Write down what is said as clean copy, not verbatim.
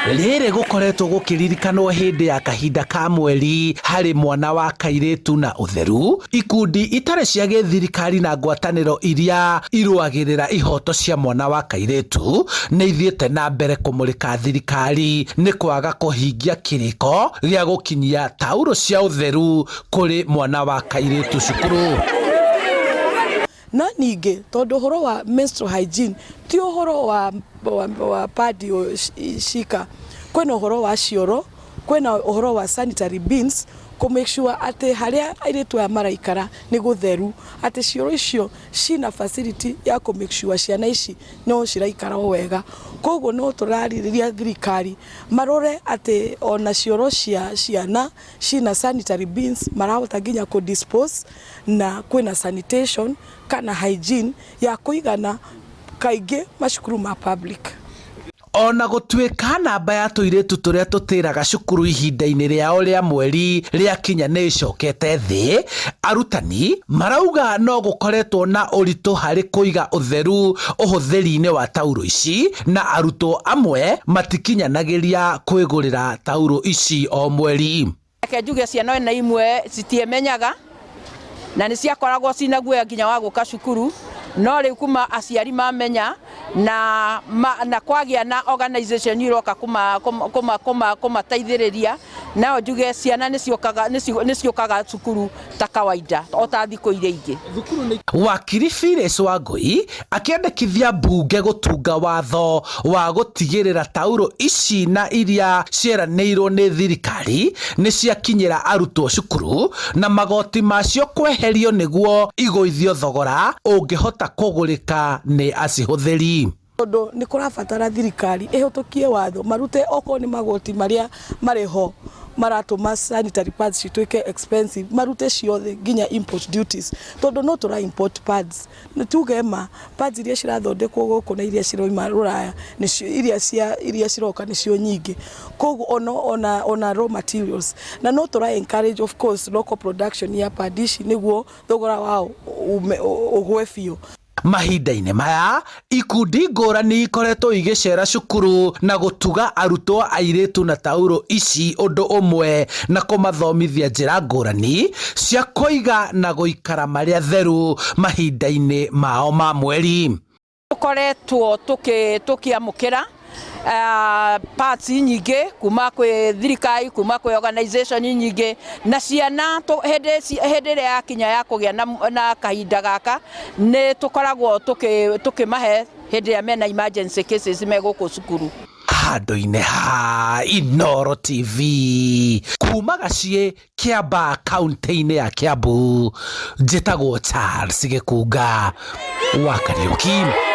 Rĩrĩ gũkoretwo gũkĩririkanwo hĩndĩ ya kahinda ka mweri harĩ mwana wa kairĩtu na ũtheru, ikundi itarĩ cia gĩthirikari na ngwatanĩro iria irũagĩrĩra ihoto cia mwana wa kairĩtu nĩ ithiĩte na mbere kũmũrĩka thirikari nĩ kwaga kũhingia kĩrĩko gĩa gũkinyia taurũ cia ũtheru kũrĩ mwana wa kairĩtu cukuru. Na ningĩ tondũ ũhoro wa menstrual hygiene ti ũhoro wa, wa, wa pad cika, kwĩna ũhoro wa cioro, kwĩna ũhoro wa sanitary bins, kũ make sure atĩ harĩa airĩtu aya maraikara nĩ gũtheru, atĩ cioro icio cina facility ya kũ make sure ciana ici no ciraikara o wega. Koguo no tũrarĩrĩria thirikari marore atĩ ona cioro cia ciana cina sanitary bins marahota nginya kũ dispose na kwĩna sanitation kana hygiene ya kũigana kaingĩ macukuru ma public. Ona gũtuĩka namba ya tũirĩtu tũrĩa tũtĩraga cukuru ihinda-inĩ rĩao rĩa mweri rĩakinya nĩ ĩcokete thĩ, arutani marauga no gũkoretwo na ũritũ harĩ kũiga ũtheru ũhũthĩri-inĩ wa taurũ ici na arutwo amwe matikinyanagĩria kwĩgũrĩra taurũ ici o mweri. Reke njuge ciana na imwe citiemenyaga na nĩ ciakoragwo cina guoya nginya wa gũka cukuru, no rĩu kuma aciari mamenya na, ma, na kwagĩa na organization iroka kũmateithĩrĩria, nao njuge ciana nĩ ciũkaga cukuru ta kawaida o ta thikũ iria ingĩ. Wakiri Phyllis Wangui akĩendekithia mbunge gũtunga watho wa gũtigĩrĩra taurũ ici na iria cieranĩirwo nĩ thirikari nĩ ciakinyĩra arutwo cukuru na magoti macio kweherio nĩguo igũithio thogora ũngĩhota kũgũrĩka nĩ acihũthĩri. Tondũ nĩ kũrabatara thirikari ĩhĩtũkie watho marute okorwo nĩ magoti marĩa marĩ ho maratũma sanitary pads cituĩke expensive, marute ciothe nginya import duties, tondũ no tũra import pads. Nĩ tuge ma pads iria cirathondekwo gũkũ na iria cirauma rũraya nĩcio iria cia iria ciroka nĩcio nyingĩ, koguo ona raw materials, na no tũra encourage of course local production ya pad ici nĩguo thogora wao ũgwe biũ. Mahinda-inĩ maya, ikundi ngũrani ikoretwo igĩcera cukuru na gũtuga arutwo airĩtu na taurũ ici ũndũ ũmwe na kũmathomithia njĩra ngũrani cia kũiga na gũikara marĩ atheru mahinda-inĩ mao ma mweri. Tũkoretwo tũkĩamũkĩra parts nyingĩ kuma kwĩ thirikari, kuma kwĩ organization nyingĩ, na ciana hĩndĩ ĩrĩa yakinya ya kũgĩa na kahinda gaka nĩ tũkoragwo tũkĩmahe hĩndĩ ĩrĩa mena emergency cases me gũkũ cukuru. Handũ-inĩ ha Inooro TV kuma Gaciĩ, Kiambaa, kaunti-inĩ ya Kiambu, njĩtagwo Charles Gĩkunga wa Kariũki.